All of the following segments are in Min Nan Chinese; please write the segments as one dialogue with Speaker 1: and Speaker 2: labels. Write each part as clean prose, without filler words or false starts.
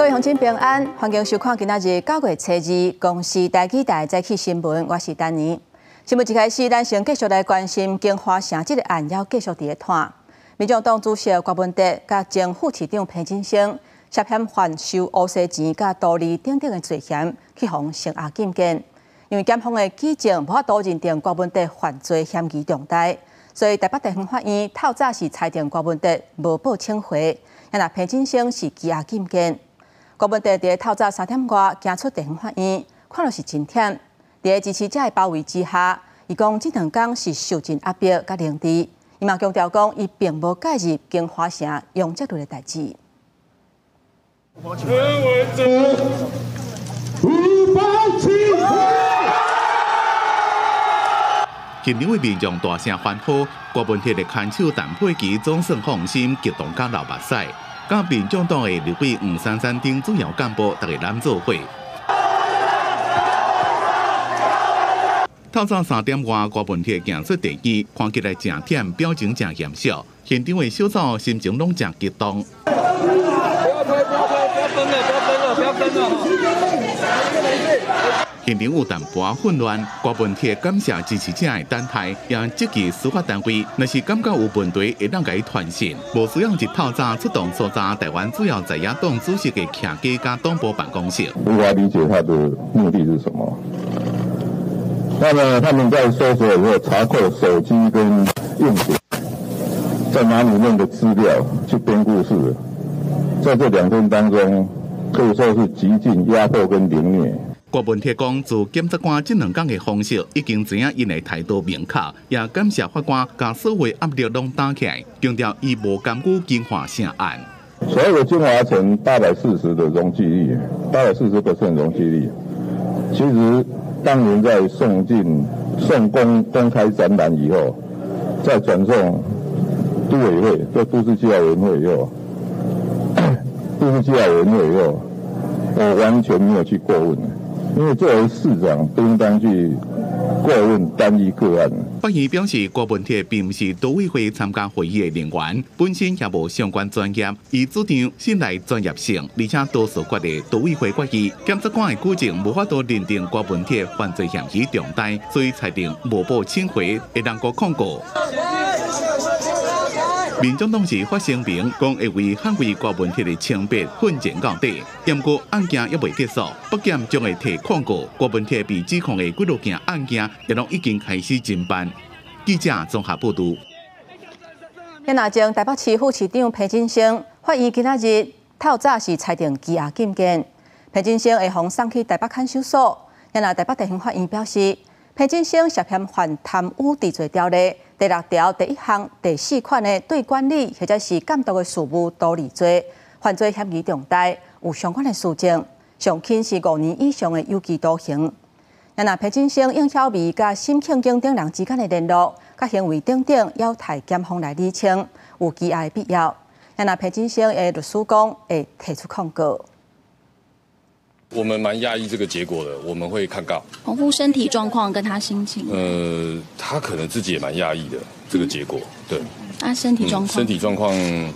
Speaker 1: 各位鄉親平安，歡迎收看今仔日9月初2公視台語台早起新聞，我是丹妮。新聞一開始，咱先繼續來關心京華城這個案，猶繼續佇咧拖。民眾黨主席郭文哲佮前副市長彭錦聲涉嫌犯收烏西錢佮圖利等等的罪嫌，去予聲押禁見。因為檢方的舉證無法度認定郭文哲犯罪嫌疑重大，所以台北地方法院透早是裁定郭文哲無報請回，若彭錦聲是羈押禁見。郭文哲佇透早3點外行出地方法院，看落是真忝。佇支持者的包圍之下，伊講這兩工是受盡壓迫佮凌遲。伊嘛強調講，伊並無介入京華城容積率的代誌。
Speaker 2: 柯文哲，無報請回。
Speaker 3: 現場的民眾大聲歡呼，郭文哲的牽手陳佩琪總算放心，激動甲流目屎。佮民眾黨的立委黃珊珊等主要幹部，逐家攬做伙。透早3點外，郭文鐵行出地院，看起來誠忝，表情誠嚴肅。現場的小組心情攏誠激動。
Speaker 4: 不要推，不要推，不要跟了，不要跟了，不要跟了。
Speaker 3: 現場有淡薄混亂，郭文鐵感謝支持者的等待，也質疑司法單位，若是感覺有問題，會當共伊傳訊，無需要一透早出動搜查台灣主要在野黨主席的徛家佮黨部辦公室。
Speaker 2: 無法理解他的目的是什麼。那麼他們在搜索以後查扣手機跟硬碟，在哪裡面的資料去編故事，在這2天當中，可以說是極盡壓迫跟凌虐。
Speaker 3: 郭文鐵講，自檢察官這兩工的方式，已經知影𪜶的態度明確，也感謝法官共所有壓力攏擔起來，強調伊無干預京華城案。
Speaker 2: 所有京華城840的容積率，840% 容積率，其實當年在送進送公公開展覽以後，再轉送都委會，就都市計劃委員會以後，都市計劃委員會以後，我完全沒有去過問。因為作為市長，不應當去過問單一個案。
Speaker 3: 法院表示，郭文鐵並毋是都委會參加會議的人員，本身也無相關專業，伊主張信賴專業性，而且多數決的都委會決議，檢察官的舉證無法度認定郭文鐵犯罪嫌疑重大，所以裁定無報請回，會當閣抗告。民眾黨是發聲明，講會為捍衛郭文鐵的清白奮戰到底。毋過案件猶未結束，北檢將會提抗告。郭文鐵被指控的幾落件案件，也攏已經開始偵辦。記者綜合報導。
Speaker 1: 今前台北市副市長彭錦聲，法院今仔日透早是裁定羈押禁見，彭錦聲會予送去台北看守所。若台北地方法院表示，彭錦聲涉嫌犯貪污治罪條例第六條第一項第四款的對管理或者是監督的事務圖利罪，犯罪嫌疑重大，有相關的事證，上輕是5年以上的有期徒刑。若彭錦聲應曉薇佮沈慶京等人之間的聯絡、佮行為等等，有待檢方來理清，有羈押的必要。若彭錦聲的律師講會提出抗告。
Speaker 5: 我們蠻訝異這個結果的，我們會抗告。
Speaker 6: 洪父身體狀況跟他心情，
Speaker 5: 他可能自己也蠻訝異的這個結果，對。
Speaker 6: 他身體狀況？
Speaker 5: 身體狀況，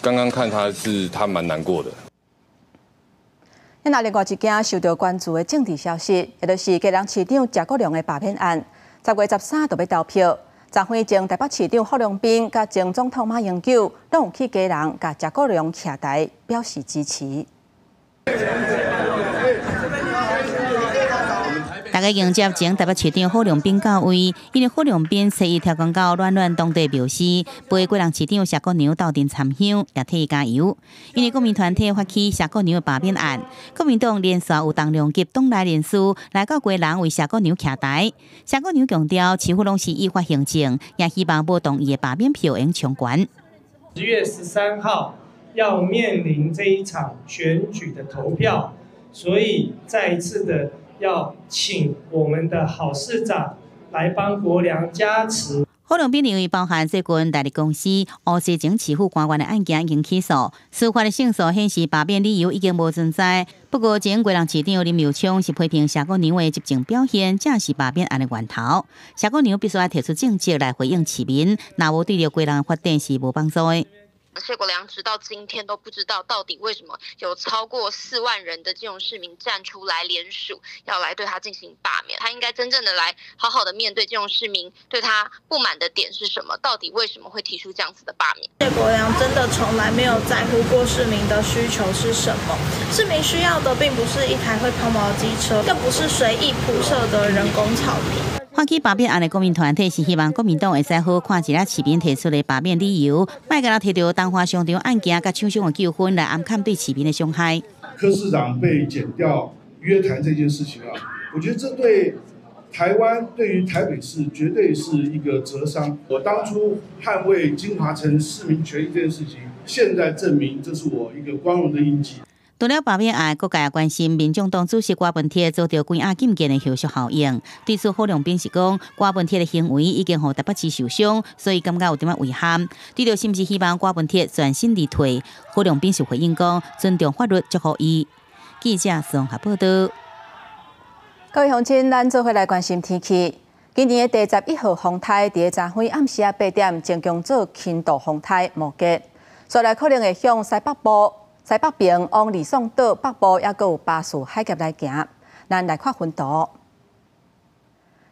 Speaker 5: 剛剛看他是他蠻難過的。
Speaker 1: 那另外一件受到關注的政治消息，也就是基隆市長謝國樑的罷免案，10月13就欲投票。昨昏前台北市長郝龍斌佮前總統馬英九攏有去基隆，共謝國樑徛台表示支持。
Speaker 7: 大家迎接前台北市長郝龍斌到位，因為郝龍斌初一跳廣告暖暖當地表示，陪基隆市長謝國樑鬥陣參香，也替伊加油。因為國民團體發起謝國樑的罷免案，國民黨連續有重量級黨內人士來到基隆為謝國樑徛台。謝國樑強調，市府攏是依法行政，也希望無同意的罷免票會充懸。
Speaker 8: 10月13號要面臨這一場選舉的投票，所以再一次的要請我們的好市長來幫國樑加持。
Speaker 7: 郝龍斌認為，包含最近大力公司烏西前市府官員的案件已經起訴，司法的勝訴顯示罷免理由已經無存在。不過，前基隆市長林右昌是批評謝國樑的執政表現，正是罷免案的源頭。謝國樑必須愛提出政績來回應市民，若無對著基隆發展是無幫助的。
Speaker 9: 謝國樑直到今天都不知道到底為什麼有超過4萬人的基隆市民站出來聯署，要來對他進行罷免。他應該真正的來好好的面對基隆市民對他不滿的點是什麼？到底為什麼會提出這樣子的罷免？
Speaker 10: 謝國樑真的從來沒有在乎過市民的需求是什麼。市民需要的並不是一台會拋錨的機車，更不是隨意鋪設的人工草坪。
Speaker 7: 發起罷免案的公民團體是希望國民黨會使好看一下市民提出的罷免理由，莫干焦提著東華商場案件佮廠商的糾紛來掩蓋對市民的傷害。
Speaker 11: 柯市長被檢調約談這件事情啊，我覺得這對台灣對於台北市絕對是一個折傷。我當初捍衛京華城市民權益這件事情，現在證明這是我一個光榮的印記。
Speaker 7: 除了罷免案，各界也關心民眾黨主席郭文鐵遭到關押禁見的後續效應。對此，郝龍斌是講，郭文鐵的行為已經予台北市受傷，所以感覺有點仔遺憾。對著是毋是希望郭文鐵全身而退，郝龍斌是回應講，尊重法律，祝福伊。記者綜合報道。
Speaker 1: 各位鄉親，咱做伙來關心天氣。今年的第11號風颱，佇昨昏暗時仔8點，增強做輕度風颱摩羯，煞來可能會向西北部、西北邊往呂宋島北部，抑閣有巴士海峽來行。咱來看雲圖。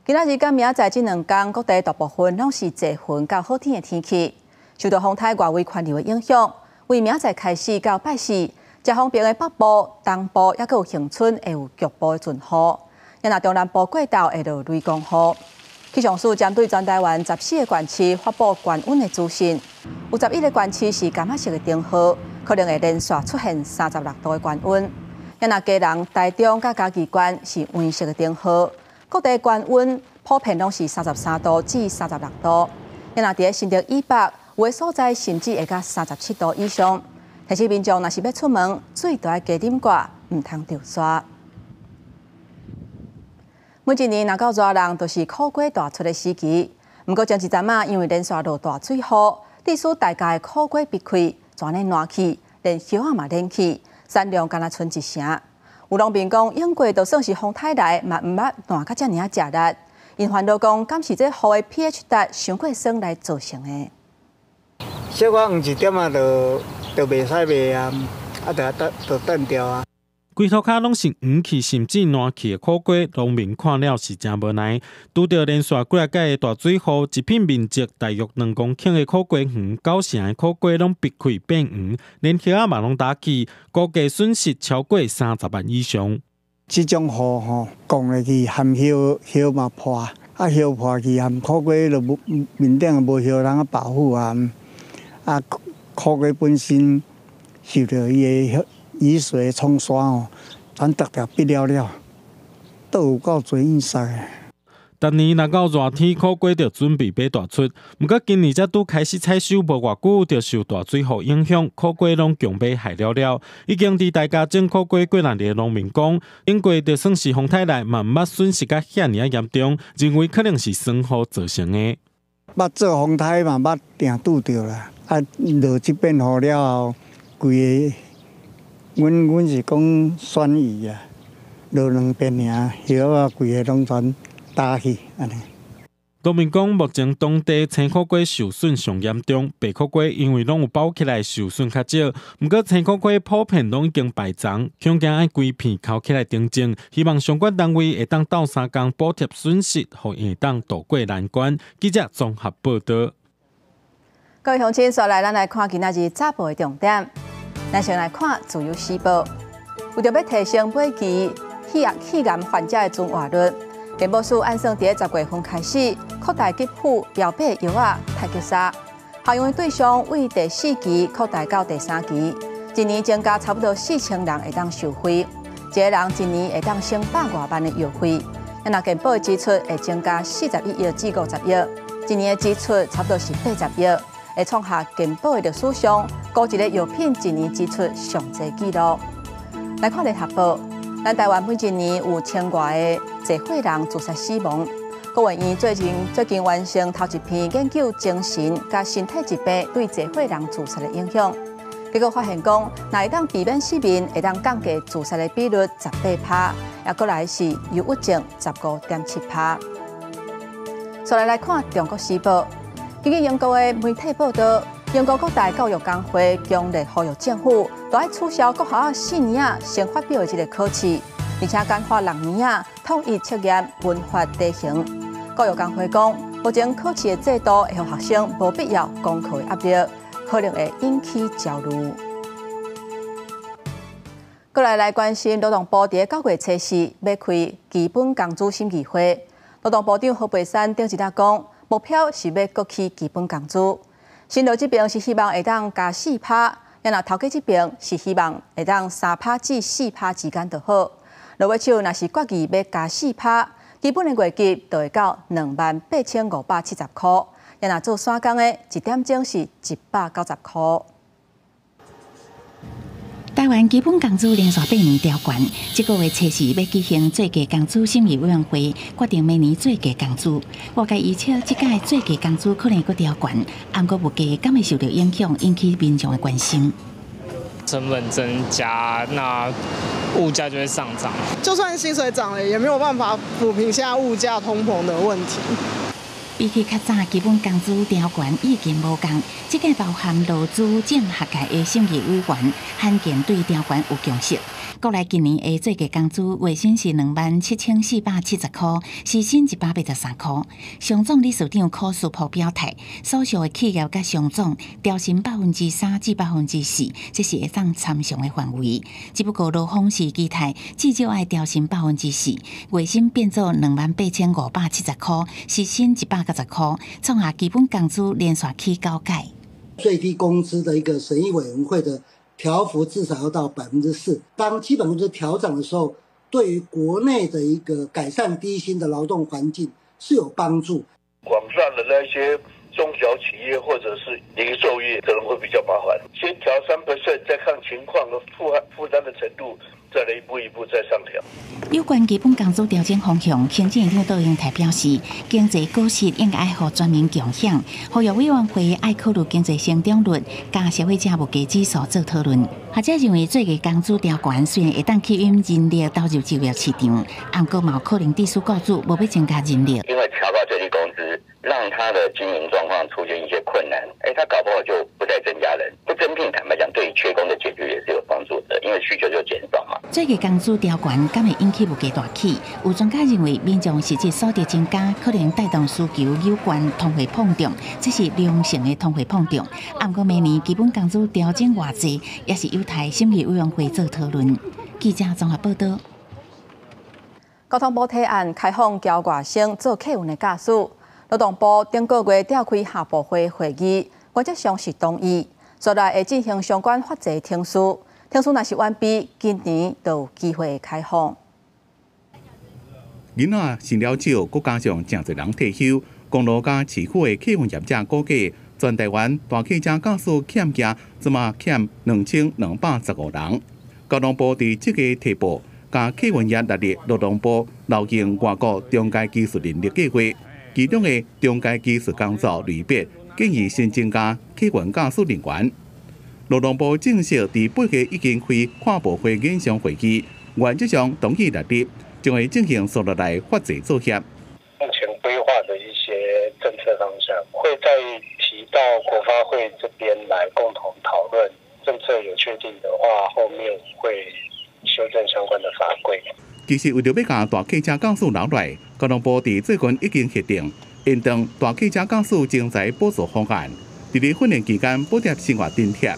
Speaker 1: 今仔日佮明仔載這兩工，各地大部分攏是濟雲到好天的天氣。受到風颱外圍環流的影響，為明仔載開始到拜四，遮方邊的北部、東部抑閣有恆春會有局部的陣雨。若中南部過晝會落雷公雨。氣象署針對全台灣14個縣市發布高溫的資訊，有11個縣市是柑仔色的燈號，可能會連續出現36度的高溫。若基隆、台中佮嘉義縣是黃色的燈號，各地高溫普遍攏是33度至36度。若佇咧新竹以北，有的所在甚至會到37度以上。提醒民眾，若是欲出門，水著愛加啉寡，毋通著沙。每一年若到熱人，就是苦瓜大出的時期。毋過前一陣仔，因為連續落大水雨，致使大家的苦瓜篦開，全咧爛去，連葉仔嘛連去，產量干焦賰一成。有農民講，往過就算是風颱來，嘛毋捌爛甲遮爾仔食力。𪜶煩惱講，敢是這雨的 pH 值傷過酸來造成的？
Speaker 12: 小可黃一點仔，就袂使賣啊，啊，就斷就斷掉啊。
Speaker 13: 規塗跤攏是黃去甚至爛去的苦瓜，農民看了是誠無奈。拄著連續幾仔擺的大水雨，一片面積大約2公頃的苦瓜園，九成的苦瓜攏篦開變黃，連葉仔嘛攏焦去，估計損失超過30萬以上。
Speaker 12: 這種雨吼，降落去含葉葉嘛破，啊葉破去含苦瓜就無面頂無葉通啊保護啊，啊苦瓜本身受著伊的雨水沖刷吼，全逐條篦了了，都有夠濟淹死的。
Speaker 13: 逐年若到熱天，苦瓜就準備欲大出。毋過今年才拄開始採收，無偌久就受大水雨影響，苦瓜攏強欲害了了。已經佇大家種苦瓜幾若年的農民講，往過就算是風颱來，嘛毋捌損失甲遐爾仔嚴重，認為可能是酸雨造成的。
Speaker 12: 捌做風颱嘛，捌定拄著啦。啊，落這遍雨了後，規个，阮是講酸雨啊，落兩遍爾，葉仔規个攏全焦去按呢。
Speaker 13: 農民講，目前當地青苦瓜受損上嚴重，白苦瓜因為攏有包起來，受損較少。毋過青苦瓜普遍攏已經敗叢，恐驚愛規片摳起來重種。希望相關單位會當鬥相共補貼損失，予𪜶會當渡過難關。記者綜合報道。
Speaker 1: 各位鄉親，煞來咱來看今仔日早報的重點。咱先來看《自由時報》，為著欲提升尾期肺癌患者的存活率，健保署按算佇10月份開始擴大給付標靶藥仔泰克沙，適用的對象為第四期擴大到第三期，一年增加差不多4000人會當受惠，一個人一年會當省百外萬的藥費。若健保的支出會增加41億至50億，一年的支出差不多是80億。會創下健保的歷史上，孤一个藥品一年支出上濟紀錄。來看聯合報，咱台灣每一年有千外个濟歲人自殺死亡。國衛院最近完成頭一篇研究精神佮身體疾病對濟歲人自殺的影響，結果發現講，若會當避免失眠，會當降低自殺的比率18趴，也閣來是憂鬱症15.7趴。再來來看《中國時報》。根據英國的媒體報道，英國各大教育工會強烈呼籲政府，都愛取消國校四年仔先發表的這個考試，而且簡化六年仔統一測驗文法題型。教育工會講，目前考試的制度會予學生無必要功課的壓力，可能會引起焦慮。閣來關心勞動部佇9月初四欲開基本工資審議會，勞動部長何佩珊頂一日講，目標是欲閣起基本工資。薪勞這邊是希望會當加4%，若頭家這邊是希望會當3%至4%之間就好。落尾手若是決議欲加四趴，基本的月給就會到28,570箍。若做散工的，一點鐘是190箍。
Speaker 7: 台灣基本工資連續8年調懸，這個月初四欲舉行最低工資審議委員會，決定明年最低工資。外界預測，這屆最低工資可能閣調懸，毋過物價敢會受著影響，引起民眾的關心。
Speaker 14: 成本增加，那物價就會上漲。
Speaker 15: 就算薪水漲了，也沒有辦法撫平現在物價通膨的問題。
Speaker 7: 比起較早基本工資調懸意見無仝，這屆包含勞資政學界的審議委員，罕見對調懸有共識。國內今年的最低工資月薪是27,470箍，時薪183箍。商總理事長柯書甫表態，所屬的企業佮商總調薪3%至4%，這是會當參詳的範圍。只不過勞方是期待至少愛調薪4%，月薪變做28,570箍，時薪190箍，創下基本工資連續起九屆。
Speaker 16: 最低工資的一個審議委員會的調幅至少要到4%。當基本工資調漲的時候，對於國內的一個改善低薪的勞動環境是有幫助。
Speaker 17: 廣大的那些中小企業或者是零售業可能會比較麻煩，先調3%，再看情況和負擔的程度，再來一步一步再上調。
Speaker 7: 有關基本工資調整方向，行政院長杜英台表示，經濟果實應該愛予全民共享，呼籲委員會愛考慮經濟成長率，佮消費者物價指數做討論。學者認為，最低工資調懸雖然會當吸引人力投入就業市場，毋過嘛有可能致使雇主無欲增加人力。
Speaker 18: 因為調高最低工資，讓他的經營狀況出現一些困難，他搞不好就不再增加人，不增聘，坦白講，對於缺工的解決也是有幫助的，因為需求就減少嘛。
Speaker 7: 最低工資調懸，敢會引起物價大起？有專家認為，民眾實質所得增加，可能帶動需求有關通貨膨脹，這是良性的通貨膨脹。毋過明年基本工資調整偌濟，也是有待審議委員會做討論。記者綜合報道。
Speaker 1: 交通部提案開放僑外生做客運的駕駛。勞動部頂個月召開下部會會議，原則上是同意，接來會進行相關法制程序。程序若是完備，今年就有機會開放。
Speaker 3: 囡仔生了少，閣加上誠濟人退休，公路佮市區的客運業者估計，全台灣大客車駕駛欠缺，這馬欠2215人。交通部佇這个提報，共客運業納入勞動部勞用外國中階技術人力計畫，其中的中階技術工作類別建議新增加客運駕駛人員。勞動部正式佇8月已經開跨部會研商會議，原則上同意納入，將會進行紲落來法制作業。
Speaker 19: 目前規劃的一些政策方向，會再提到國發會這邊來共同討論。政策有確定的話，後面會修正相關的法規。
Speaker 3: 其實為著欲共大客車駕駛留來，交通部佇最近已經核定延長大客車駕駛徵才補助方案，佇咧訓練期間補貼生活津貼。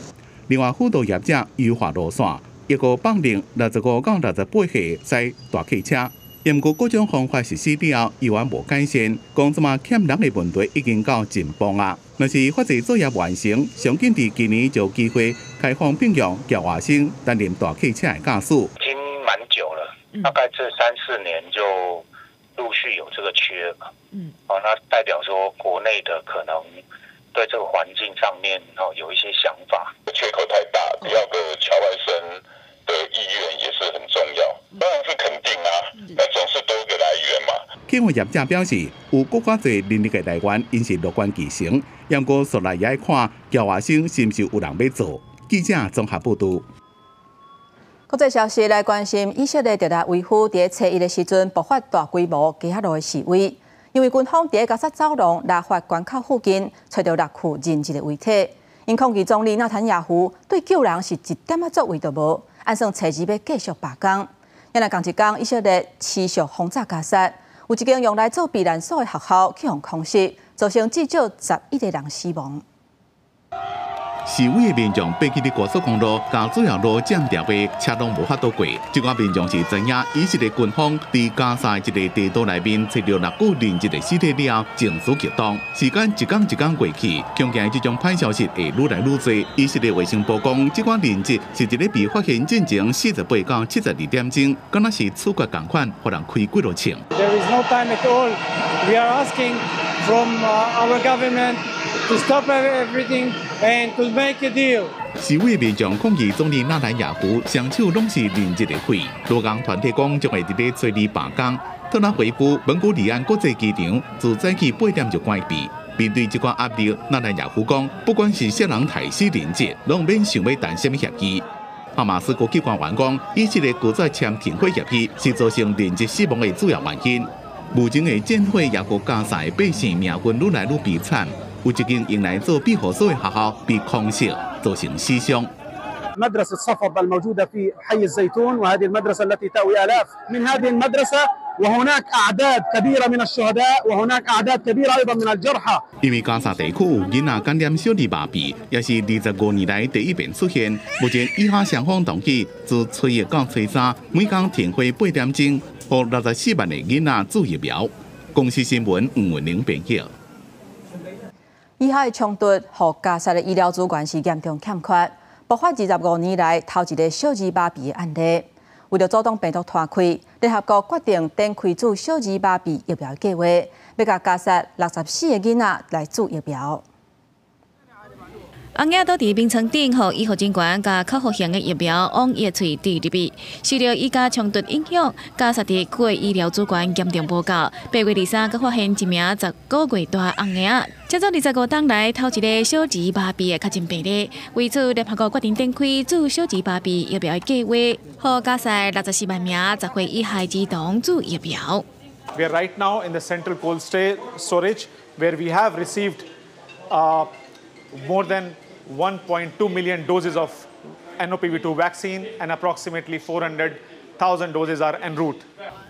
Speaker 3: 另外，輔導業者優化路線，一個放齡65到68歲駛大客車。毋過各種方法實施了後，依然無改善，講這馬欠人的問題已經到盡崩啊！若是法制作業完成，上緊佇今年就有機會開放聘用僑外生擔任大客車的駕駛。
Speaker 19: 已經蠻久了，大概這三四年就陸續有這個缺嘛。哦，那代表說國內的可能對這個環境上面哦有一些想法。
Speaker 2: 缺口太大，第二個僑外生的意願也是很重要，當然是肯定啊，那總是多個來源嘛。
Speaker 3: 客運業者表示，有閣較濟人力的來源，𪜶是樂觀其成。毋過，紲來也愛看僑外生是毋是有人欲做。記者綜合報導。
Speaker 1: 國際消息來關心，以色列特拉維夫佇初一的時陣爆發大規模街仔路的示威，因為軍方佇加薩走廊拉法關口附近揣著六具人質的遺體。𪜶抗議總理納坦雅胡對救人是一點仔作為都無，按算初二欲繼續罷工。猶若仝一工，以色列持續轟炸加薩，有一間用來做避難所的學校去予空襲，造成至少11個人死亡。
Speaker 3: 示威的民眾爬去佇高速公路，共主要路佔掉的車攏無法度過。這寡民眾是知影以色列軍方佇加薩一个地道內面揣著六具人質的屍體了後，情緒激動。時間一工一工過去，恐驚這種歹消息會愈來愈濟。以色列衛生部講，這寡人質是佇咧被發現進前48到72點鐘，敢若是處決仝款，予人開幾落槍。
Speaker 4: There is no time at all. We are asking from our government to stop everything and to make a deal.
Speaker 3: 示威民眾抗議總理納坦雅胡雙手攏是人質的血。勞工團體講將會佇咧初二罷工。特拉維夫本古里安國際機場自早起8點就關閉。面對這款壓力，納坦雅胡講，不管是啥人刣死人質，攏免想欲談啥物協議。哈馬斯高級官員講，以色列拒絕簽停火協議是造成人質死亡的主要原因。無情的戰火也予加薩的百姓命運愈來愈悲慘。有一間用來做庇護所的學校被空襲，造成死傷。
Speaker 20: مدرسة صفد الموجودة في حي الزيتون، وهذه المدرسة التي تأوي آلاف من هذه المدرسة، وهناك أعداد كبيرة من الشهداء، وهناك أعداد كبيرة أيضا من الجرحى。
Speaker 3: 因為加薩地區有囡仔感染小兒麻痹，也是25年來第一遍出現。目前以哈雙方同意自初一到初三，每工停火8點鐘，予64萬个囡仔注疫苗。公視新聞吳文玲編譯。
Speaker 1: 以哈的衝突，予加薩的醫療資源是嚴重欠缺，爆發25年來頭一个小兒麻痹的案例。為著阻擋病毒拖開，聯合國決定展開注小兒麻痹疫苗計劃，欲共加薩64個囡仔來注疫苗。
Speaker 6: 紅嬰倒佇眠床頂，予醫護人員共口服型的疫苗往伊的喙注入去。受著以加衝突影響，加薩地區的醫療資源嚴重無夠。8月23，閣發現一名10個月大紅嬰，這做25冬來頭一个小兒麻痹的確診病例。為此，聯合國決定展開注小兒麻痹疫苗的計劃，予加薩64萬名10歲以下兒童注疫苗。
Speaker 21: We are right now in the central cold storage where we have received more than 1.2 million doses of nOPV2 vaccine and approximately 400,000 doses are en route.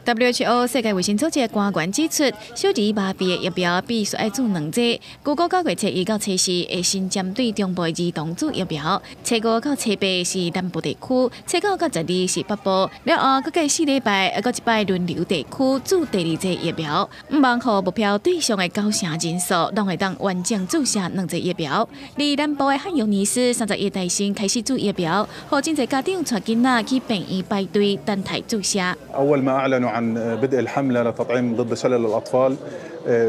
Speaker 6: WHO 世界衛生組織官員指出，小兒麻痹的疫苗必須愛注兩劑。預估9月初1到初四會先針對中部的兒童注疫苗，初五到初八是南部地區，初九到12是北部。了後，閣過4禮拜，閣一擺輪流地區注第二劑疫苗。向望予目標對象的九成人數，攏會當完整注射兩劑疫苗。而南部的漢尤尼斯31大先開始注疫苗，予真濟家長帶囡仔去病院排隊等待注射。
Speaker 22: أول ما أعلنوا عن بدء الحملة لتطعيم ضد شلل الأطفال،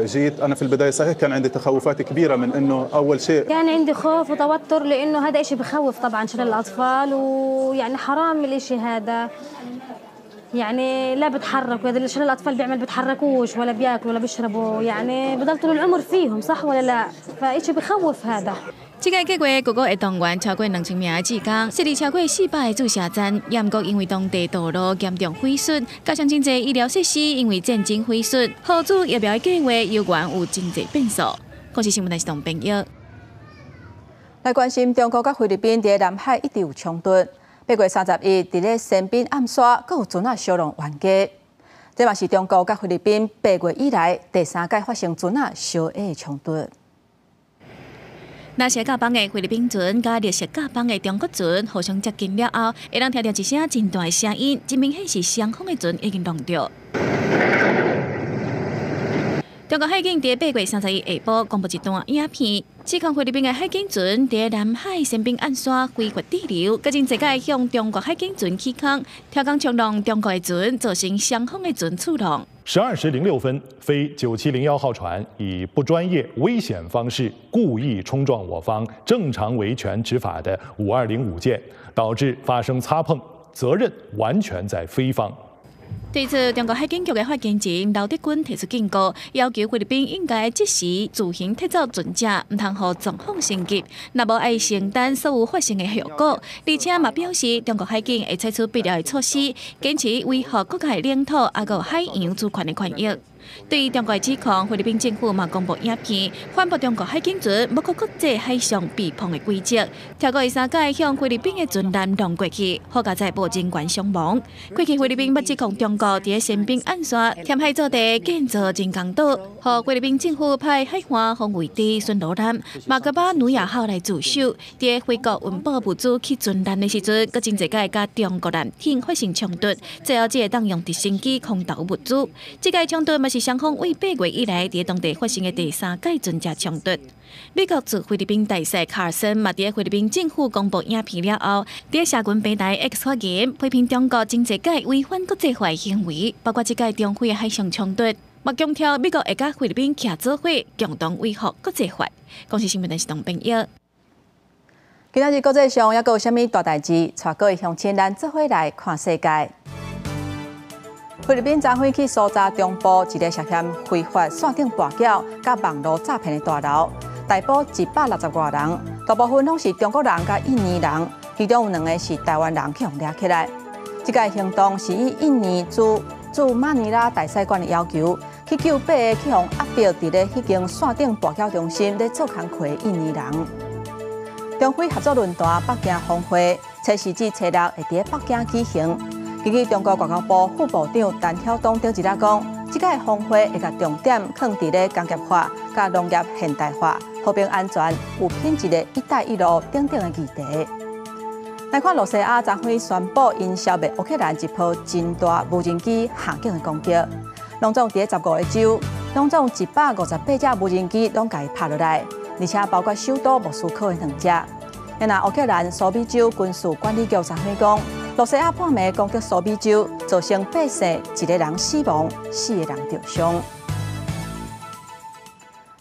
Speaker 22: جيت أنا في البداية، صحيح كان عندي تخوفات كبيرة من أنه أول شيء
Speaker 23: كان عندي خوف وتوتر لأنه هذا إشي بخوف طبعا، شلل الأطفال، ويعني حرام الإشي هذا، يعني لا بتحركوا، هذا شلل الأطفال بيعمل بتحركوش ولا بياكلوا ولا بيشربوا، يعني بضل طول العمر فيهم، صح ولا لا؟ فإشي بخوف هذا。
Speaker 6: 這个計劃預估會動員超過2000名的志工，設立超過400个注射站。毋過因為當地道路嚴重毀損，加上真濟醫療設施因為戰爭毀損，予注疫苗的計劃猶原有真濟變數。公視新聞台是董編譯。
Speaker 1: 來關心中國佮菲律賓佇南海一直有衝突。8月31，佇咧暹濱暗沙，閣有船仔相挵冤家。這嘛是中國佮菲律賓8月以來第三擺發生船仔相挨的衝突。
Speaker 6: 藍色甲板的菲律賓船佮綠色甲板的中國船互相接近了後，會當聽著一聲真大的聲音，真明顯是雙方的船已經挵著。中國海警佇8月31下晡公布一段影片，指控菲律賓的海警船佇南海暹濱暗沙非法滯留，閣真濟擺向中國海警船起空，刁工衝撞中國的船，造成雙方的船觸挵。
Speaker 24: 12時06分，菲9701號船以不專業、危險方式故意衝撞我方正常維權執法的5205艦，導致發生擦碰，責任完全在菲方。
Speaker 6: 對此，中國海警局的發言人劉德軍提出警告，要求菲律賓應該即時自行撤走船隻，毋通予狀況升級，若無愛承擔所有發生的後果。而且嘛表示，中國海警會採取必要的措施，堅持維護國家的領土，抑閣海洋主權的權益。對中國的指控，菲律賓政府嘛公布影片，反駁中國海警船無顧國際海上避碰的規則，超過三擺向菲律賓的船艦撞過去，好佳哉無人員傷亡。過去菲律賓捌指控中國佇咧暹濱岸線填海造地建造人工島，予菲律賓政府派海岸防衛隊巡邏艦馬格巴努亞號來駐守。佇菲國運補物資去船艦的時陣，閣真濟擺佮中國艦艇發生衝突，最後只會當用直升機空投物資。這擺衝突嘛是雙方對8月以來佇當地發生的第三擺船隻衝突。美國駐菲律賓大使卡爾森嘛，佇菲律賓政府公布影片了後，佇社群平台 X 發言，批評中國真濟擺違反國際法的行為，包括這擺中菲的海上衝突，嘛強調美國會佮菲律賓徛做伙，共同維護國際法。公視新聞電視董編譯。
Speaker 1: 今仔日國際上猶閣有啥物大代誌？帶各位鄉親咱做伙來看世界。菲律賓昨昏去搜查中部一个涉嫌非法線頂跋筊佮網路詐騙的大樓，逮捕160外人，大部分攏是中國人佮印尼人，其中有兩个是台灣人去予掠起來。這个行動是以印尼駐馬尼拉大使館的要求，去救八个去予壓迫佇咧彼間線頂跋筊中心咧做工課的印尼人。中非合作論壇北京峰會，初四至初六會佇北京舉行。根據中國外交部副部長陳曉東頂一日講，這擺峰會會共重點放佇咧工業化、佮農業現代化、和平安全、有品質的「一帶一路」等等的議題。來看露西亞昨昏宣布，𪜶消滅烏克蘭一波真大無人機陷阱的攻擊，攏總佇咧15个州，攏總158隻無人機攏共伊拍落來，而且包括首都莫斯科的兩隻。若烏克蘭蘇米州軍事管理局昨昏講，露西亞半暝攻擊蘇米州，造成百姓一个人死亡，四个人著傷。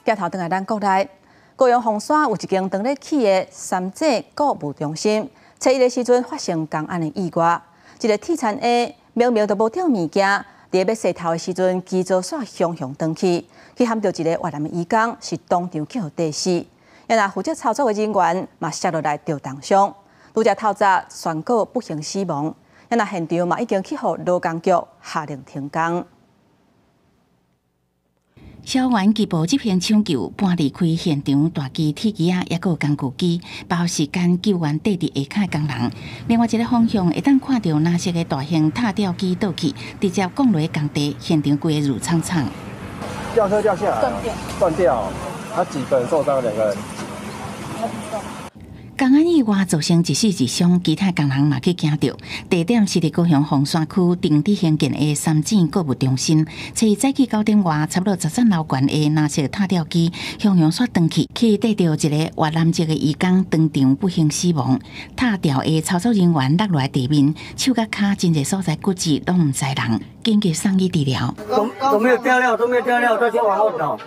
Speaker 1: 鏡頭轉來咱國內，高雄鳳山有一間當咧起的三井購物中心，初一的時陣發生工安的意外，一个鐵田下明明都無吊物件，佇咧欲洗頭的時陣，機座煞雄雄斷去，去撼著一个越南的移工，是當場去予硩死。若負責操作的人員嘛摔落來著重傷，拄才透早宣告不幸死亡。若現場嘛已經去予勞工局下令停工。
Speaker 7: 消防員急步執行搶救，搬離開現場大支鐵枝仔，抑閣有工具機，把握時間救援硩佇下跤的工人。另外一个方向會當看著藍色的大型塔吊機倒去，直接降落工地，現場規个霧氅氅。
Speaker 5: 吊車掉下來，斷掉，斷掉。他幾個人受傷？兩個人。
Speaker 7: 工安意外造成一死一傷，其他工人嘛去驚著。地點是佇高雄鳳山區定置興建的三井購物中心。初一早起9點外，差不多10層樓懸的藍色塔吊機，雄雄煞斷去，去硩著一个越南籍的移工，當場不幸死亡。塔吊的操作人員落來地面，手佮跤真濟所在骨折，攏毋知人，緊急送醫治療。
Speaker 8: 都沒有掉料，都沒有掉料，都先往後走。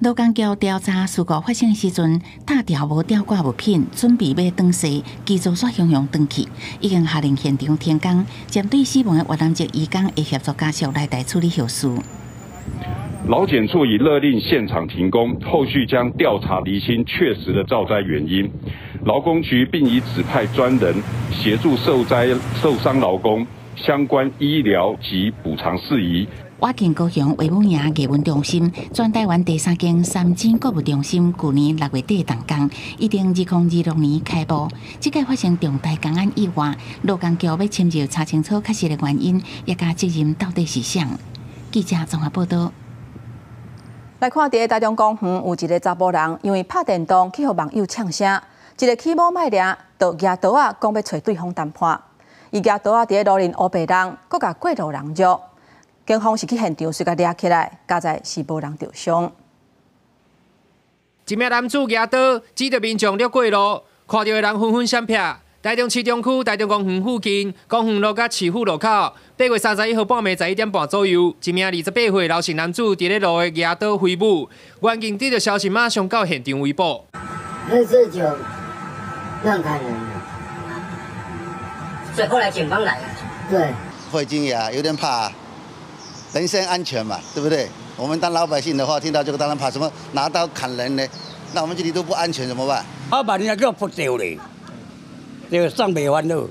Speaker 7: 勞工局調查事故發生時陣，塔吊無吊掛物品，準備欲轉卸，機座煞雄雄斷去，已經下令現場停工，針對死亡的越南籍移工會協助家屬來台處理後事。
Speaker 9: 勞檢處已勒令現場停工，後續將調查釐清確實的造災原因。勞工局並已指派專人協助受災受傷勞工相關醫療及補償事宜。
Speaker 7: 倚近高雄衛武營藝文中心，全台灣第三間三井購物中心，舊年6月底動工，預定2026年開幕。這擺發生重大工安意外，勞工局欲深入查清楚確實的原因，也佮責任到底是啥？記者綜合報道。
Speaker 1: 來看，佇台中公園有一个查埔人，因為拍電動去予網友嗆聲，一个起舞䆀掠，就舉刀仔講欲揣對方談判。伊舉刀仔佇咧路面烏白弄，閣共過路人辱。警方是去現場隨共掠起來，佳哉是無人著傷。
Speaker 10: 一名男子舉刀指著民眾掠過路，看著的人紛紛閃避。台中市中區台中公園附近，公園路佮市府路口，8月31號半暝11點半左右，一名28歲劉姓男子佇咧路的舉刀揮舞，員警得著消息馬上到現場圍捕。
Speaker 25: 那這就亂砍人了，
Speaker 26: 所以後來警方來了。
Speaker 25: 對，
Speaker 27: 會驚訝，有點怕。人身安全嘛，對不對？我們當老百姓的話，聽到這個當然怕，什麼拿刀砍人呢？那我們這裡都不安全，怎麼辦？
Speaker 28: 啊，萬一叫撲著咧，就送袂翻好。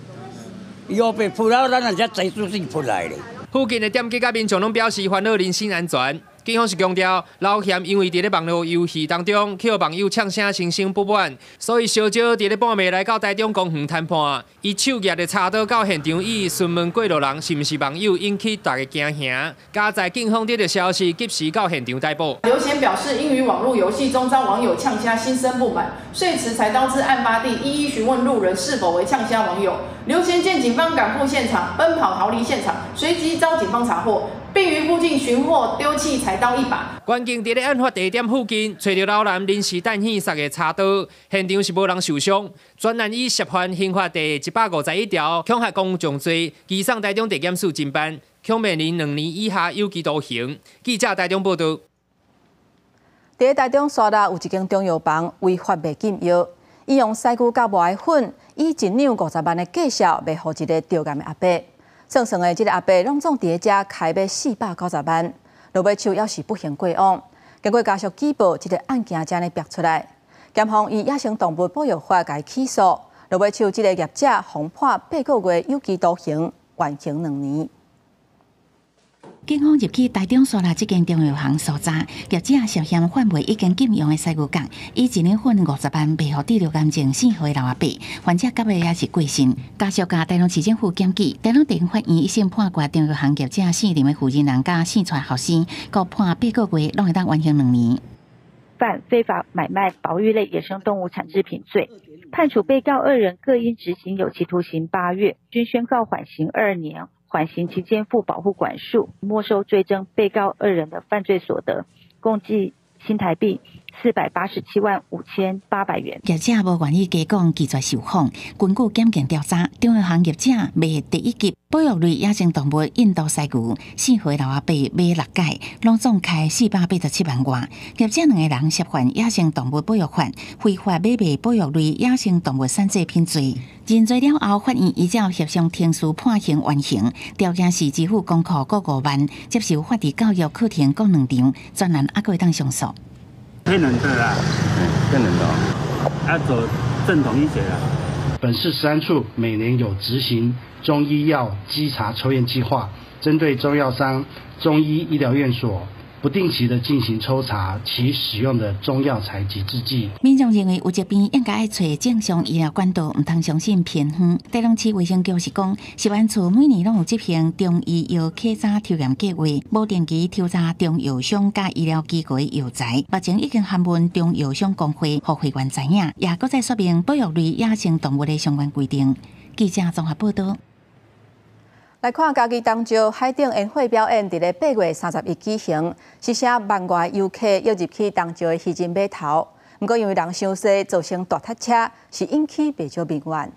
Speaker 28: 伊後壁撲了，咱也才知出是撲來咧。
Speaker 10: 附近的店家佮民眾攏表示煩惱人身安全。警方是强调，刘贤因为伫咧网路游戏当中，去予网友呛声心生不满，所以相招伫咧半暝来到台中公园谈判。伊手举著柴刀到现场，以询问过路人是毋是网友引起大家惊吓。佳哉警方得到消息，及时到现场逮捕。
Speaker 11: 刘贤表示，因于网路游戏中遭网友呛声，心生不满，遂持柴刀至案发地，一一询问路人是否为呛声网友。刘贤见警方赶赴现场，奔跑逃离现场，随即遭警方查获，并于附近寻获丢弃柴刀一把。
Speaker 10: 关键伫咧案发地点附近，揣著老男临时弹耳杀的柴刀，现场是无人受伤。专案以涉犯刑法第151条恐吓公众罪，移送台中地检署侦办，恐面临2年以下有期徒刑。记者台中报道。
Speaker 1: 伫台中沙拉有一间中药房违法卖禁药，伊用犀牛角磨的粉，以一两50万的价数卖予一个得癌的阿伯。算算的，这个阿伯拢总伫遮开买490万，落尾手犹是不幸过往。经过家属举报，这个案件才呢逼出来。检方以野生动物保育法共伊起诉，落尾手这个业者予判8个月有期徒刑，缓刑2年。
Speaker 7: 警方入去台中沙拉这间中药行搜查，业者涉嫌贩卖已经禁用的犀牛角，以一两粉50万卖予治疗癌症4岁老阿伯，患者到尾也是过身。家属共台中市政府检举，台中地方法院一审判决中药行业者姓林的负责人佮姓蔡后生，各判8个月，拢会当缓刑2年。
Speaker 12: 犯非法买卖保育类野生动物产制品罪，判处被告2人各应执行有期徒刑8月，均宣告缓刑2年。缓刑期间负保护管束，没收追征被告2人的犯罪所得，共计新台币487万5800元。
Speaker 7: 业者无愿意加讲，拒绝受访。根据检警调查，中药行业者卖第一级保育类野生动物印度犀牛，4岁老阿伯买6改，拢总开487万外。业者2个人涉犯野生动物保育法，非法买卖保育类野生动物产制品罪。认罪了后，法院依照协商程序判刑缓刑，条件是支付公库各5万，接受法治教育课程各2场，专案还阁会当上诉。
Speaker 13: 骗人的啦，骗人的，要走正统医学啦。
Speaker 14: 本市食安处每年有执行中医药稽查抽验计划，针对中药商、中医医疗院所，不定期的进行抽查其使用的中药材及制剂。
Speaker 7: 民众认为有疾病应该爱揣正常医疗管道，毋通相信偏方。台中市卫生局是讲，食安处每年拢有执行中医药检查抽验计划，无定期抽查中药商佮医疗机构的药材。目前已经函问中药商公会，予会员知影，也阁再说明保育类野生动物的相关规定。记者综合报道。
Speaker 1: 来看嘉义东石海顶烟火表演，伫咧8月31举行，是啥万外游客涌入去东石的渔人码头。毋过因为人伤济，造成大塞车，是引起袂少民怨。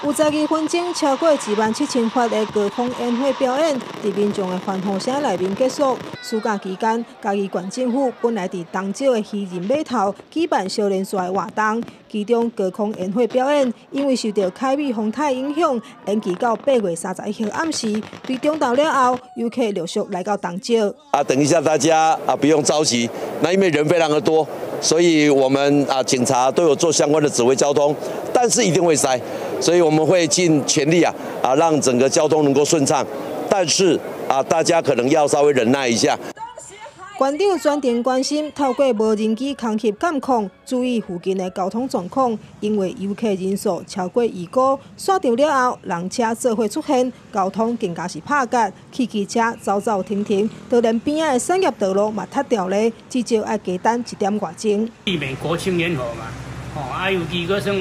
Speaker 15: 有12分钟，超过17000发的高空烟火表演，伫民众的欢呼声内面结束。暑假期间，嘉义县政府本来伫东石的渔人码头举办小连续的活动，其中高空烟火表演因为受到凯美风台影响，延期到8月31号暗时。伫中昼了后，游客陆续来到东石。
Speaker 16: 等一下，大家不用着急，那因为人非常的多，所以我们警察都有做相关的指挥交通，但是一定会塞。所以我们会尽全力让整个交通能够顺畅，但是大家可能要稍微忍耐一下。
Speaker 15: 县长专程关心，透过无人机空袭监控，注意附近的交通状况。因为游客人数超过预估，散场了后，人车做伙出现，交通更加是拍结，汽机车走走停停，就连边仔的产业道路嘛塞掉咧，至少爱加等1点外钟。
Speaker 17: 避免国庆烟火嘛。尤其阁算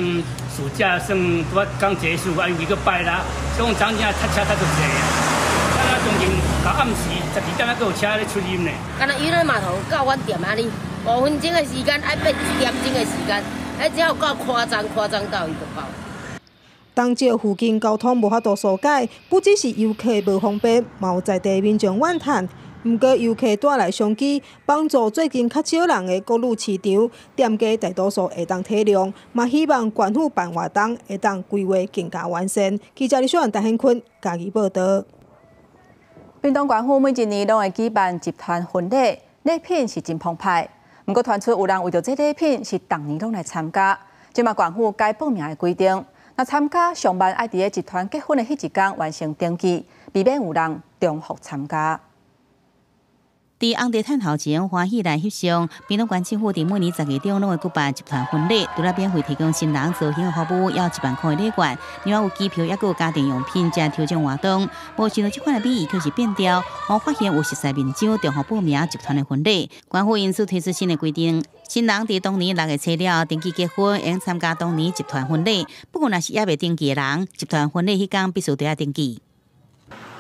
Speaker 17: 暑假算拄刚结束，尤其阁拜六，所以讲真正塞车塞足济啊！啊，将近到暗时12点，还阁有车咧出入呢。
Speaker 26: 敢若渔人码头到阮店仔里，5分钟的时间，爱变1点钟的时间，哎，只要够夸张，夸张到伊就爆。
Speaker 15: 东石附近交通无法度疏解，不只是游客无方便，嘛有在地民众怨叹。毋过游客带来商机，帮助最近较少人的国旅市场，店家大多数会当体谅，嘛希望县府办活动会当规划更加完善。记者李小云、陈显坤嘉义报道。
Speaker 1: 屏东县府每一年拢会举办集团婚礼，礼品是真澎湃。毋过传出有人为著这礼品是逐年拢来参加，这马县府改报名的规定，若參加上萬愛佇咧集團結婚的彼一工完成登記，避免有人重複參加。
Speaker 7: 佇紅地毯頭前歡喜來翕相，屏東縣政府佇每年10月中攏會舉辦集團婚禮，除了免費提供新人造型的服務，還有1萬塊禮券，另外有機票，抑閣有家庭用品遮抽獎活動。無想到這款的美意卻是變調，予發現有熟似面章重複報名集團的婚禮，縣府因此推出新的規定，新人佇當年6月初了登記結婚，會參加當年集團婚禮。不過，若是猶未登記的人，集團婚禮彼工必須著愛登記。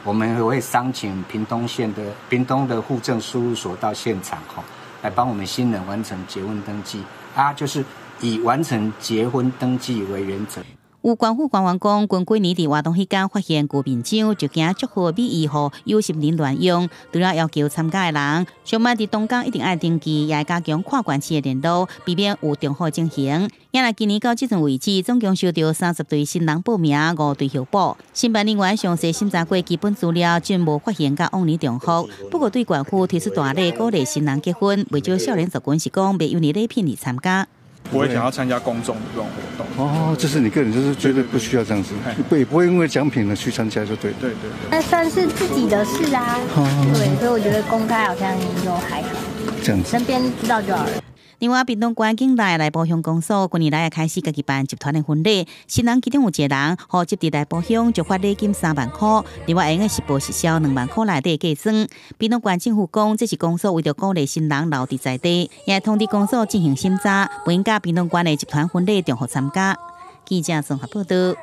Speaker 2: 我們會商請屏東縣的屏東的戶政事務所到現場，吼，來幫我們新人完成結婚登記，啊，就是以完成結婚登記為原則。
Speaker 7: 有縣府官員講，近幾年佇活動彼工發現舊面章，就驚祝賀美意予有心人亂用。除了要求參加的人，上萬佇當工一定愛登記，也會加強跨縣市的聯絡，避免有重複情形。也若今年到這陣為止，總共收到30對新人報名，5對候補。申辦人員詳細審查過基本資料，均無發現佮往年重複。不過對縣府推出大禮鼓勵新人結婚，袂少少年族群是講袂因為禮品而參加。
Speaker 3: 不會想要參加公眾的這種活動。
Speaker 4: 哦，這是你個人，就是絕對不需要這樣子，不會因為獎品呢去參加就對。
Speaker 3: 對對對。
Speaker 18: 那算是自己的事啊。對，所以我覺得公開好像就還好。
Speaker 4: 這樣子。
Speaker 18: 身邊知道就好了。
Speaker 7: 另外，屏東縣境內內埔鄉公所近年來也開始家己辦集團的婚禮，新人其中有一個人，戶籍佇內埔鄉就發禮金3萬塊，另外會用實報實銷2萬塊內底計算。屏東縣政府講，這是公所為著鼓勵新人留佇在地，也通知公所進行審查，袂用佮屏東縣的集團婚禮重複參加。記者綜合報道。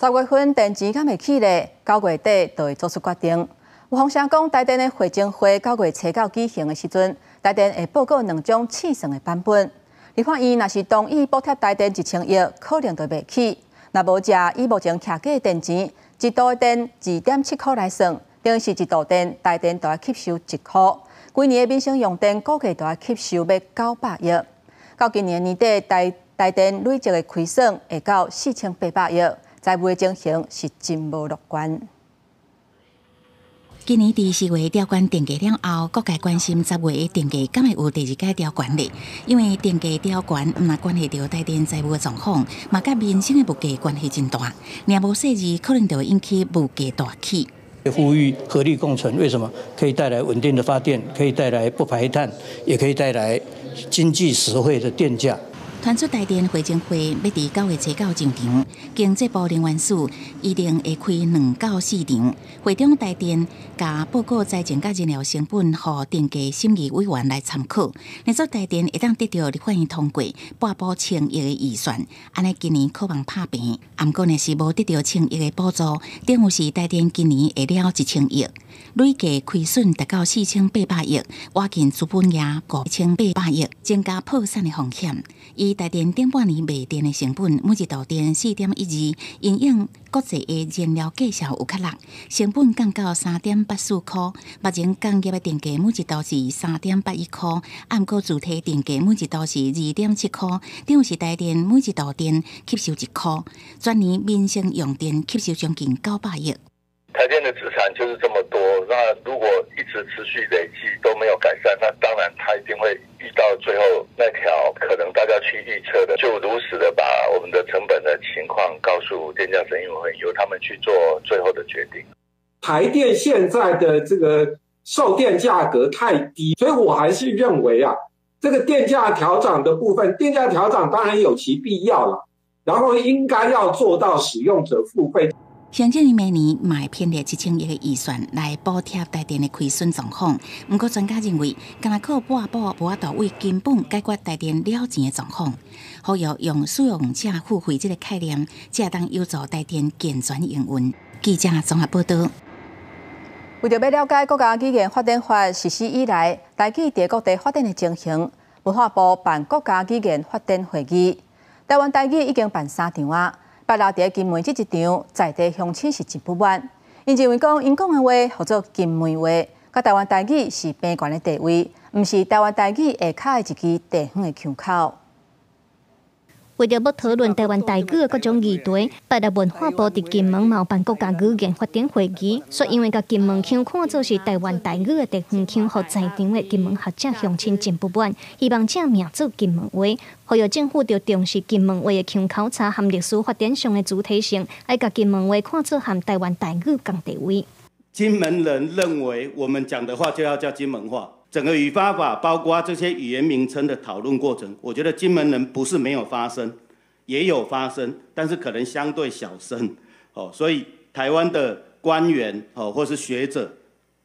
Speaker 1: 10月份電錢敢會起咧？9月底就會做出決定。有風聲講，台電的會前會9月初九舉行的時陣，台電會報告兩種試算的版本。立法院若是同意補貼台電1000億，可能就袂起；若無則以目前徛價電錢，一度電2.7箍來算，等於是一度電台電就愛吸收1箍。規年的民生用電估計就愛吸收欲900億。到今年年底，台電累積的虧損會到4800億，財務的情形是真無樂觀。
Speaker 19: 今年佇4月調懸電價了後，各界關心10月的電價敢會有第二擺調懸咧？因為電價調懸，毋但關係著台電財務的狀況，嘛佮民生的物價關係真大。若無細膩，可能就會引起物價大起。
Speaker 20: 呼籲合力共存，為什麼？可以帶來穩定的發電，可以帶來不排碳，也可以帶來經濟實惠的電價。
Speaker 19: 傳出台電會前會欲佇9月初九上場，經濟部能源署預定會開2到4場，會中台電共報告財政佮燃料成本，予電價審議委員來參考。若說台電會當得著立法院通過撥補千億的預算，按呢今年可望拍平。毋過若是無得著千億的補助，等於是台電今年會了1000億，累計虧損達到4800億，倚近資本額5800億，增加破產的風險。以台電頂半年賣電的成本，每一度電4.12，因應國際的燃料價數有較落，成本降到3.84箍。目前工業的電價每一度是3.81箍，毋過自提電價每一度是2.7箍，等於是台電每一度電吸收1箍，全年民生用電吸收將近900億。
Speaker 21: 台電的資產就是這麼多，那如果一直持續累積都沒有改善，那當然它一定會遇到最後那條可能大家去預測的，就如實的把我們的成本的情況告訴電價審議會，由他們去做最後的決定。
Speaker 22: 台電現在的這個售電價格太低，所以我還是認為啊，這個電價調漲的部分，電價調漲當然有其必要了，然後應該要做到使用者付費。
Speaker 19: 行政院明年嘛會編列1000億的預算來補貼台電的虧損狀況。毋過專家認為，干焦靠撥補無法度為根本解決台電了錢的狀況。呼籲用使用者付費這個概念，才會當有助台電健全營運。記者綜合報道。
Speaker 1: 為著欲了解國家語言發展法實施以來，台語佇各地發展的情形，文化部辦國家語言發展會議，台灣台語已經辦3場啊。北流佇金門這一場，在地鄉親是真不滿。𪜶認為講，𪜶講的話號做金門話，佮台灣台語是平懸的地位，毋是台灣台語下跤的一支地方的腔口。
Speaker 5: 為著欲討論台灣台語的各種議題，拜六文化部佇金門嘛有辦國家語言發展會議，煞因為共金門腔看做是台灣台語的地方腔，予在場的金門學者鄉親真不滿，希望正名做金門話。呼籲政府著重視金門話的腔口差和歷史發展上的主體性，愛共金門話看做和台灣台語仝地位。
Speaker 6: 金門人認為我們講的話就要叫金門話。整個語發法，包括這些語言名稱的討論過程，我覺得金門人不是沒有發聲，也有發聲，但是可能相對小聲。哦，所以台灣的官員哦，或是學者、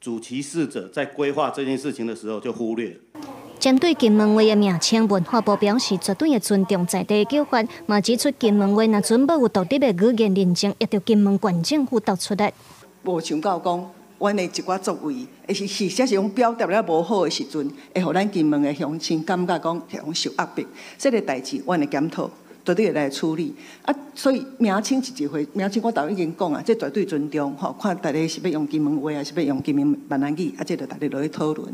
Speaker 6: 主其事者，在規劃這件事情的時候就忽略。
Speaker 5: 針對金門話的名稱，文化部表示絕對會尊重在地的叫法，嘛指出金門話若準無有獨立的語言認證，也著金門縣政府提出來。
Speaker 8: 無想到講，阮的一寡作為，會是或者是講表達了無好的時陣，會予咱金門的鄉親感覺講會受壓迫。這个代誌，阮會檢討，絕對會來處理。啊，所以名稱是一回，名稱我頭已經講啊，這絕對尊重吼，看大家是欲用金門話，還是欲用金門閩南語，啊，這就大家落去討論。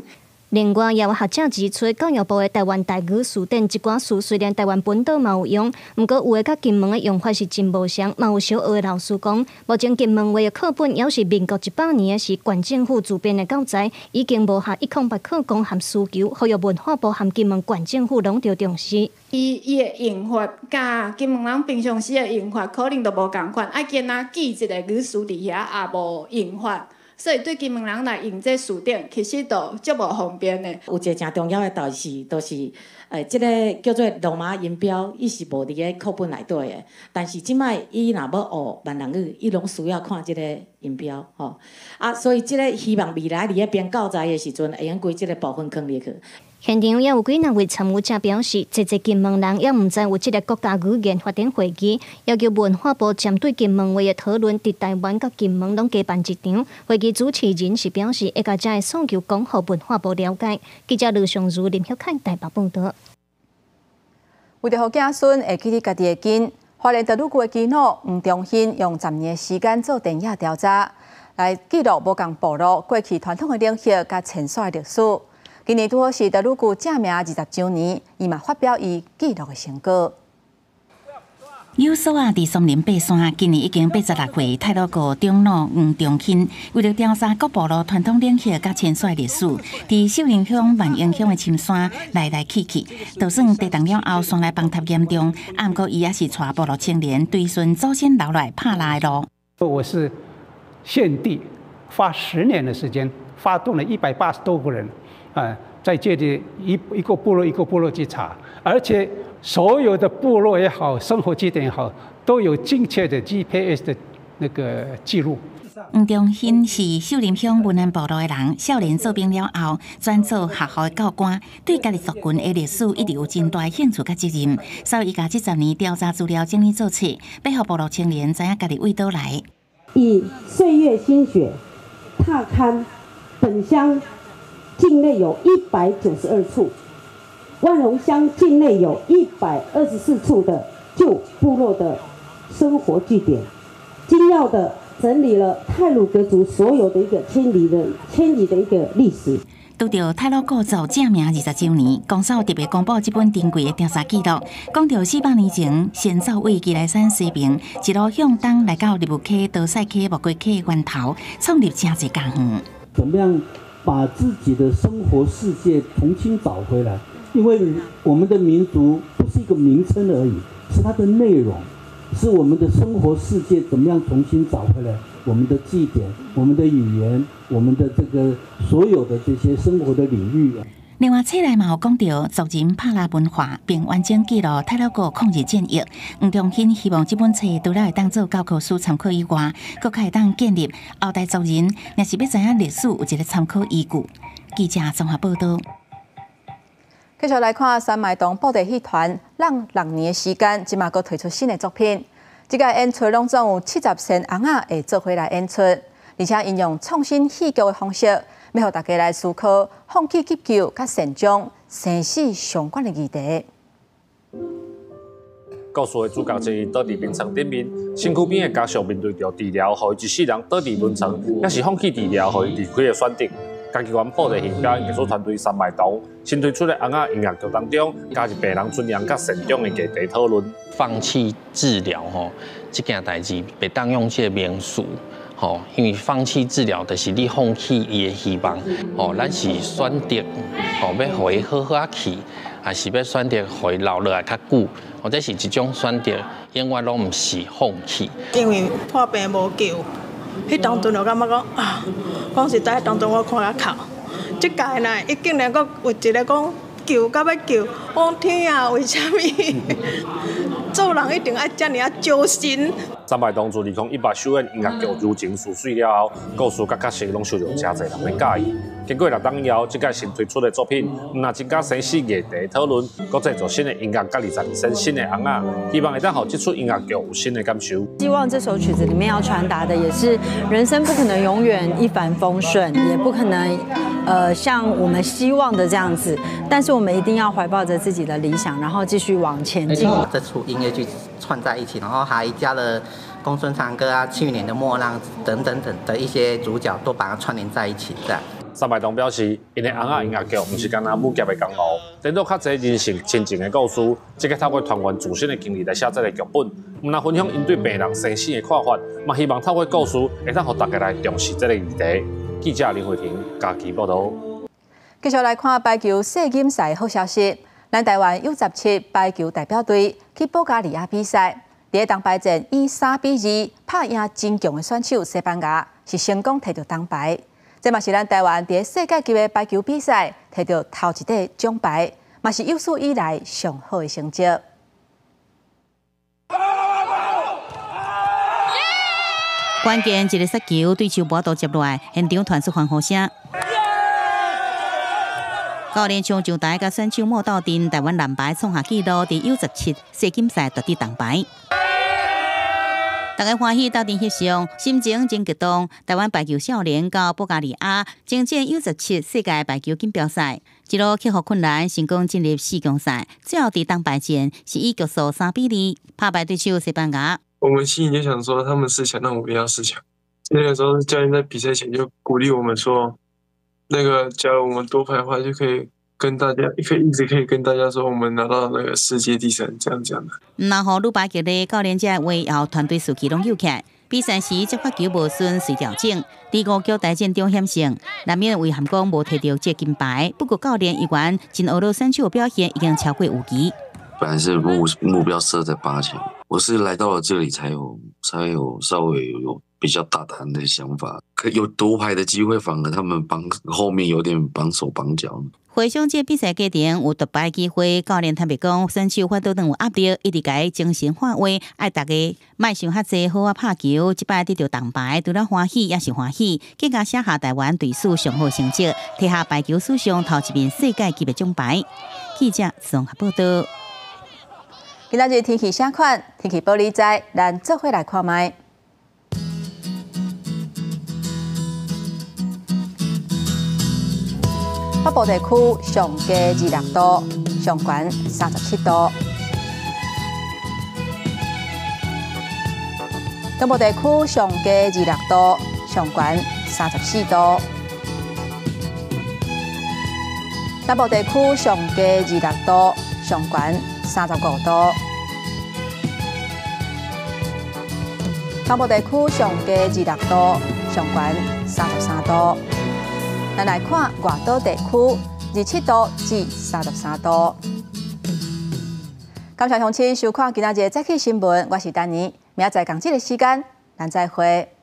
Speaker 5: 另外，也有學者指出，教育部的台灣台語辭典，一寡詞雖然台灣本島嘛有用，毋過有的佮金門的用法是真無相。嘛有小學的老師講，目前金門話的課本猶是民國100年的時縣政府自編的教材，已經無合1008課綱和需求，呼籲文化部和金門縣政府攏著重視。
Speaker 9: 伊的用法，佮金門人平常時的用法可能都無仝款，愛敢若記一个語詞佇遐也無用法。所以對金門人來用這辭典，其實都足無方便的。
Speaker 23: 有一个誠重要的代誌，就是，這个叫做羅馬音標，伊是無佇咧課本內底的。但是這擺伊若欲學閩南語，伊攏需要看這个音標，吼。啊，所以這个希望未來佇咧編教材的時陣，會用規這个部分囥入去。
Speaker 5: 現場也有幾若位參與者表示，濟濟金門人猶毋知有這个國家語言發展會議，要求文化部針對金門話的討論，佇台灣佮金門攏加辦一場。會議主持人是表示，會共遮的訴求講予文化部了解。記者盧尚如、林旭凱台北報導。
Speaker 1: 為著予子孫會記得家己的根，花蓮太魯閣的耆老黃中興用10年的時間做田野調查，來記錄無仝部落過去傳統的禮儀佮遷徙的歷史。今年拄好是太魯閣正名20週年，伊嘛發表伊記錄的成果。
Speaker 19: 有所啊，佇松林爬山，今年已經86歲。太魯閣長老黃中興為著調查各部落傳統禮儀佮遷徙歷史，佇秀林鄉、萬榮鄉的深山來來去去，就算地動了後，山內崩塌嚴重，啊，毋過伊也是帶部落青年追尋祖先留來拍獵的路。
Speaker 24: 我是現地花10年的時間，發動了180多個人，啊，在這裡一個部落一個部落去查，而且所有的部落也好，生活據點也好，都有精確的 GPS 的那個記錄。
Speaker 19: 黃中興是秀林鄉文安部落的人，少年做兵了後，轉做學校的教官，對家己族群的歷史一直有真大興趣佮責任，所以伊共這十年調查資料整理做冊，欲予部落青年知影家己佗佗來。
Speaker 25: 以歲月心血踏勘本鄉境內有192處，萬榮鄉境內有124處的舊部落的生活據點，精要的整理了太魯閣族所有的一個遷移的一個歷史。
Speaker 19: 拄著太魯閣族正名20週年，公所特別公布這本珍貴的調查記錄，講著400年前，先祖佇基來山西爿，一路向東來到立霧溪、多賽溪、木瓜溪源頭，創立誠濟家園。
Speaker 27: 怎麼樣把自己的生活世界重新找回來？因為我們的民族不是一個名稱而已，是它的內容，是我們的生活世界怎麼樣重新找回來？我們的祭典、我們的語言、我們的這個所有的這些生活的領域。
Speaker 19: 另外，冊內嘛有講著族人拍獵文化，並完整記錄太魯閣抗日戰役。黃中興希望這本冊除了會當做教科書參考以外，閣較會當建立後代族人，若是欲知影歷史，有一个參考依據。記者綜合報導。
Speaker 1: 繼續來看山麥東布袋戲團，用6年的時間，這馬閣推出新的作品。這個演出攏總有70身尪仔會做伙來演出，而且𪜶用創新戲劇的方式，欲予大家來思考放棄急救佮善終生死相關的議題。
Speaker 29: 故事的主角之一倒佇眠床頂面，身軀邊的家屬面對著治療，予伊一世人倒佇眠床，抑是放棄治療，予伊離開的選擇。嘉义县布袋戏表演艺术团队三麦堂新推出的尪仔音乐剧当中，加入病人尊严佮善终的议题讨论。
Speaker 10: 放弃治疗吼，这件代志袂当用这个名词吼，因为放弃治疗就是你放弃伊的希望吼，咱是选择吼欲予伊好好仔去，还是欲选择予伊留落来较久，或者是一种选择，永远拢毋是放弃。
Speaker 11: 因为破病无救，彼当阵就感觉讲啊，讲实在，当阵我看甲哭。这届呢，伊竟然阁有一个讲救甲欲救，我讲天啊，为啥物？做人一定爱遮尔仔揪心。
Speaker 29: 三麦堂自2018首演音乐剧《柔情似水》了后，故事佮角色拢受到诚济人的佮意。经过6冬以后，这届新推出的作品，毋但增加生死议题讨论，阁制作新的音乐，佮22首新的尪仔，希望会当予这出音乐剧有新的感受。
Speaker 12: 希望这首曲子里面要传达的，也是人生不可能永远一帆风顺，也不可能，像我们希望的这样子，但是我们一定要怀抱着自己的理想，然后继续往前进。
Speaker 13: 这出音乐剧串在一起，然后还加了公孙长歌啊、去年的末浪等等等的一些主角，都把它串联在一起，这样。
Speaker 29: 三麦堂表示，𪜶的尪仔音乐剧毋是干焦武侠的江湖，颠倒较济人性亲情的故事。这个透过团员自身的经历来写这个剧本，毋但分享𪜶对病人生死的看法，嘛希望透过故事会当予大家来重视这个议题。记者林慧婷嘉义报道。
Speaker 1: 继续来看排球世锦赛好消息，咱台湾 U17 排球代表队去保加利亚比赛，伫铜牌战以3比2拍赢真强的选手西班牙，是成功摕到铜牌。这嘛是咱台湾伫世界级的排球比赛摕到头一块奖牌，嘛是有史以来上好的成绩。
Speaker 7: 关键一个杀球，对手无度接落来，现场传出欢呼声。教练将上台佮选手莫斗阵，台湾男排创下纪录，伫 U17 世锦赛夺得铜牌。大家欢喜斗阵翕相，心情真激动。台湾排球少年到保加利亚征战 U17 世界排球锦标赛，一路克服困难，成功进入四强赛。最后伫铜牌战是以局数3比2拍败对手西班牙。
Speaker 14: 我们心里就想说，他们四强，那我们也要四强。那个时候，教练在比赛前就鼓励我们说，那个假如我们夺牌的话，就可以跟大家，可以一直可以跟大家说，我们拿到那个世界第三，这样讲的。
Speaker 7: 然后女排球的教练者话后，团队士气拢有起来。比赛时接发球无顺，随调整。第五局大战中险胜，难免遗憾讲无摕到这金牌。不过教练依然真学了选手表现已经超过预期。
Speaker 16: 本来是目标设在8强，我是来到了这里才有稍微有比较大胆的想法，可有夺牌的机会，反而他们帮后面有点绑手绑脚。
Speaker 7: 回想这比赛过程有夺牌机会，教练坦白讲，选手反倒有压力，一直共精神喊话，爱大家莫想遐济，好好拍球。这摆得到铜牌，除了欢喜也是欢喜，更加写下台湾队史上好成绩，摕下排球史上头一面世界级的奖牌。记者综合报道。
Speaker 1: 今仔日天气啥款？天气报你知，咱做伙来看觅。北部地区上低26度，上悬37度；东部地区上低26度，上悬34度；南部地区上低26度，上悬35度；东部地区上低26度，上悬33度。咱来看外岛地区，27度至33度。感谢乡亲收看今仔日的早起新闻，我是丹妮，明仔载仝这个时间，咱再会。